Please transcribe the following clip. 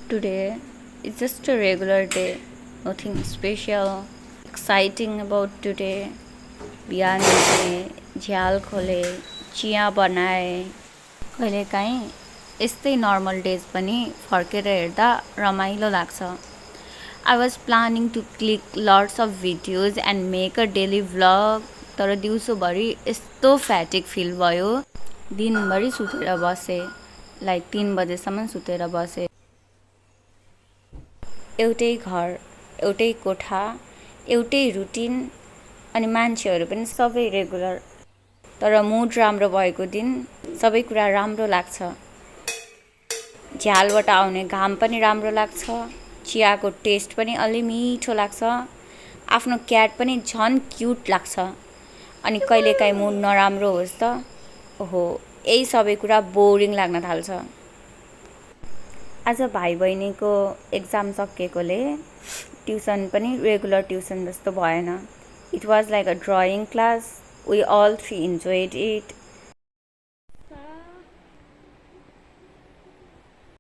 Today is just a regular day, nothing special, exciting about today. बिहान उठेँ, झ्याल खोले, चिया बनाए. कहिलेकाहीँ यस्तै नर्मल डेज पनि फर्केर हेर्दा रमाइलो लाग्छ. I was planning to click lots of videos and make a daily vlog, तर दिउँसोभरि यस्तो फ्याटिक फिल भयो. दिनभरि सुतेर बसेँ, लाइक 3 बजेसम्म सुतेर बसेँ. एउटै घर, एउटै कोठा, एउटै रुटिन अनि मान्छेहरू पनि सबै रेगुलर. तर मुड राम्रो भएको दिन सबै कुरा राम्रो लाग्छ. झ्यालबाट आउने घाम पनि राम्रो लाग्छ. चियाको टेस्ट पनि अलि मिठो लाग्छ. आफ्नो क्याट पनि झन् क्युट लाग्छ. अनि कहिलेकाहीँ मुड नराम्रो होस् त, ओहो, यही सबै कुरा बोरिङ लाग्न थाल्छ. आज भाइ बहिनीको एक्जाम सकिएकोले ट्युसन पनि रेगुलर ट्युसन जस्तो भएन. It was like a drawing class. We all three enjoyed it.